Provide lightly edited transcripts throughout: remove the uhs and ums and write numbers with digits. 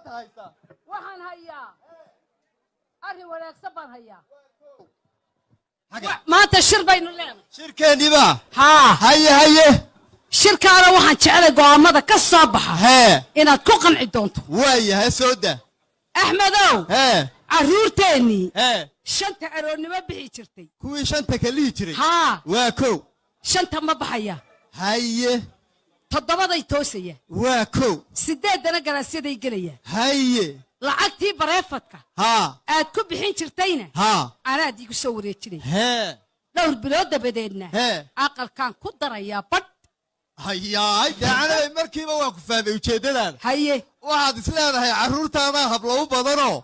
Maanta haysaa? Waxaan hayaa arrin wanaagsan baan hayaa. Xagga. Maanta shir baynu leenahay. Shirkeenniba? Haa. Haye, haye. Shirkaana waxaan jecelay go'aamada ka soo baxa inaad ku qanci doonto. Waayahay, soo dah. Axmedow, carruurteennii 5-ta aroornimo bixi jirtay, kuwii 5-ta ka lihi jiray? Haa. Waa kow. 5-ta ma baxaya. 7-day toosaya. Waa kow. 8-dana galaasyaday gelayaan. Lacagtii private-ka aad ku bixin jirtayna anaad iigu soo wareejinaya. Dhowr bilood dabadeedna aqalkaan ku darayaa badh. Hayaay, dee Canabay, markiiba waan ku fahmay ujeeddadaada. Waxaad is leedahay carruurtaadaa hablo u badanoo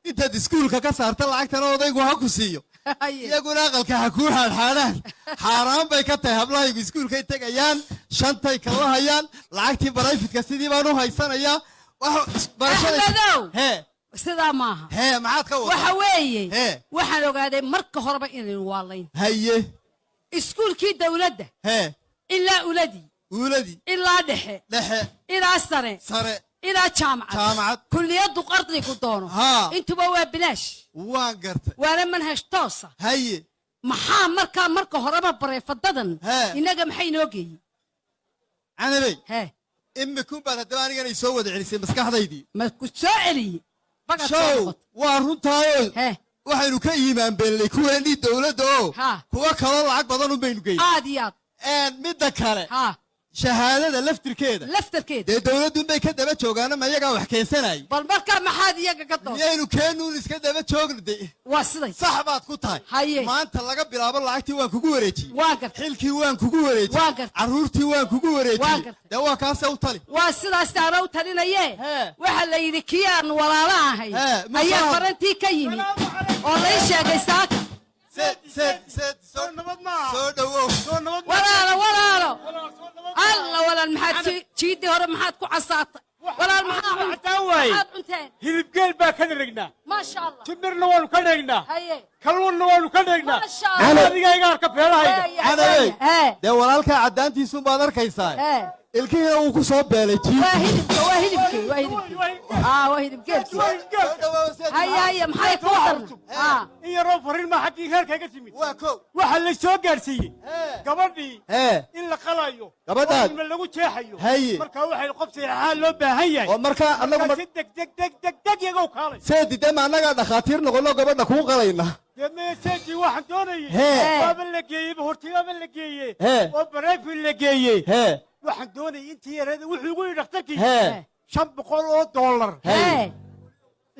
intaad iskuulka ka saarta lacagtana odaygu ha ku siiyo, iyaguna aqalka ha kuu xaadxaadhaan. Xaaraan bay ka tahay. Hablahaygu iskuulkay tegayaan, 5-tay kala hayaan, lacagtii private-ka sidii baan u haysanayaa. Axmedow, sidaa maaha. Hee, maxaad ka waxa wadaa? Weeye, waxaan ogaaday marka horeba inaynu waalayn. Iskuulkii dawladda ilaa uladii, uuladii, ilaa dhexe, dhexe, ilaa sare, sare, ilaa jaamacad, jaamacad, kulliyaddu qardaygu doono, intuba waa bilaash. Waan gartay. Waana manhaj toosa. Maxaa markaa marka horeba private-adan innaga maxay inoo geeyey? Canabey, Hee. imikuun baad haddaba anigana isoo wada celisay maskaxdaydii. Ma ku soo celiyey bagad soo Show noqotay. Waa runtaayoo waxaynu ka iimaan beelnay kuweennii dowladda oo kuwo kaloo lacag badan un baynu geyn. Aad iyo aad. Midda kale, shahaadada laftirkeeda, laftarkeeda, dee dowladdunbay ka daba joogaana, ma iyagaa wax keensanayay? Bal markaa maxaad iyaga ka doonta? Miyaynu keenuun iska daba joogno de? Waa siday. Sax baad ku tahay. Maanta laga bilaabo lacagtii waan kugu wareejiyey. Waan gartay. Xilkii waan kugu wareejiyey. Waan gartay. Carruurtii waan kugu Waan wareejiyey. gartay. Dee waa kaase, u tali. Waa sidaas taana u talinaye. Waxaa la yidhi kii aan walaalo ahay Musa. ayaa farantii ka yimi oo lay sheegay saaka. Seed, seed, seed, soo Nabad maaha? Soo dhowow. Soo nabad? Walaalo, walaalo, alla walaal, maxaad jiidii hore maxaad ku casaatay walaal? Maxaa Cadaan waaye. Maxaad cunteen? Hilibgeel baa ka dharagnaa. Maasha Allah. Timirna waanu ka dharagnaa. Kalluunna waanu ka dharagnaa. Maasha Allah. Adiga iga arka beelahayga. Canabey, dee walaalkaa caddaantiisun baad arkaysaa, ilkihiina wuu ku soo beelay jiid. Waa hilibka, waa hilibkii, waa hilibkii, waa hilibgeelkii. Soo dhowow, seed. Haya, haya, maxay kuu darna? In yaroo fariin maa xaggii reerka iga timid. Waa kow. Waxaa la soo gaadhsiiyey gabadhii in la qalayo, Gabadhaad? oo ilma lagu jeexayo. Markaa waxay qof saxeexaa loo baahan yahay. Oo markaa annagu Markaa si deg deg deg deg deg iyagow kaalay. Seedi, dee ma annagaa dhakhaatiir noqono gabadha kuu qalayna? Dee maya seedii, waxaan doonayey waaba la geeyey, hortibaaba la geeyey oo private la geeyey. Waxaan doonayay intii yareeda wuxuu igu yidhi dhakhtarkii $500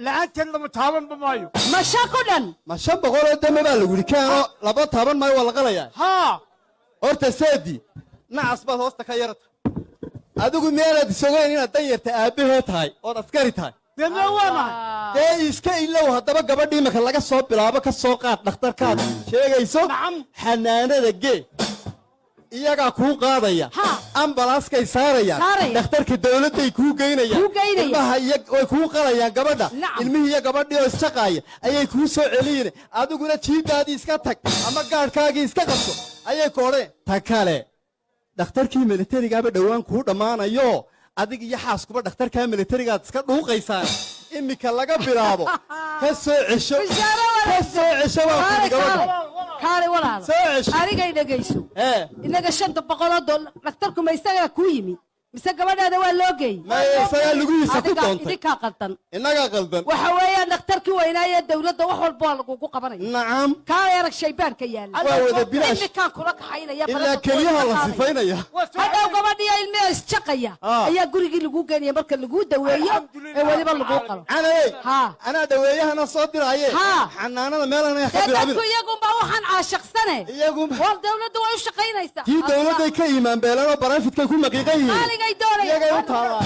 la'aanteed lama taabanba maayo. Ma shan ku dhan? Ma 500 oo dame baa lagu yidhi keeno, laba taaban maayo, waa la qalayaa? Haa. Horta seedi, nacas baad hoosta ka yarata. Adigu miyaanaad isogeyn inaad dan yarta aabbahee tahay ood askari tahay? Dee mee waa nahay. Dee iska ilow haddaba gabadhii. Imika laga soo bilaabo ka soo qaad dhakhtarkaad sheegayso, xanaanada gee, iyagaa kuu qaadaya, ambalaaskay saarayaan, Saarayaan. dhakhtarka dowladday kuu geynayaan. Kuu geynayaan. Ilmaha iyo way kuu qalayaan gabadha. Ilmihii iyo gabadhii oo isshaqaaya ayay kuu soo celiyin. Adiguna jiidaadii iska tag ama gaadhkaagii iska qabso ayay ku odhan. Ta kale, dhakhtarkii militarigaaba dhowaan kuu dhammaanayo, adig iyo xaaskuba dhakhtarkaa militarigaad iska dhuuqaysaan. Imika laga bilaabo ka soo cesho. Bishaaro. Ka soo cesho baa Kaale, kudi gabadha. kaale, kaale walaalo. Soo cesho. Anigay dhegayso. Innaga $500 dhakhtarku ma isagaa kuu yimi mise gabadhaada waa loo geeyey? Maya, isagaa lugihiisa ku doontay. Idinkaa qaldan. Innagaa qaldan. Waxa weeyaan dhakhtarkii weynaayee dawladda wax walba waa lagugu qabanaya. Kaale arag shaybaanka yaalla. Waa wada bilaash. Imikaan kula kaxaynaya. Ilaa Barada keliyaha la qaadaya. sifaynaya. Hadhow gabadhiya ilmiha isjaqaya ayaa gurigii laguu geenaya marka laguu daweeyo ee weliba laguu qalo. Canabey, Haa. anaa dhaweeyahana soo diraaye. Xanaanada meelana ka Dee bilaabin. dadku iyagunba waxaan caashaqsane. Iyagunba. War dawladdu way u shaqaynaysaa. Tii dowladday ka iimaan beelanoo private-kay ku maqiiqan yihiin. Qaaligay doonayaan. Iyagay u taalaa.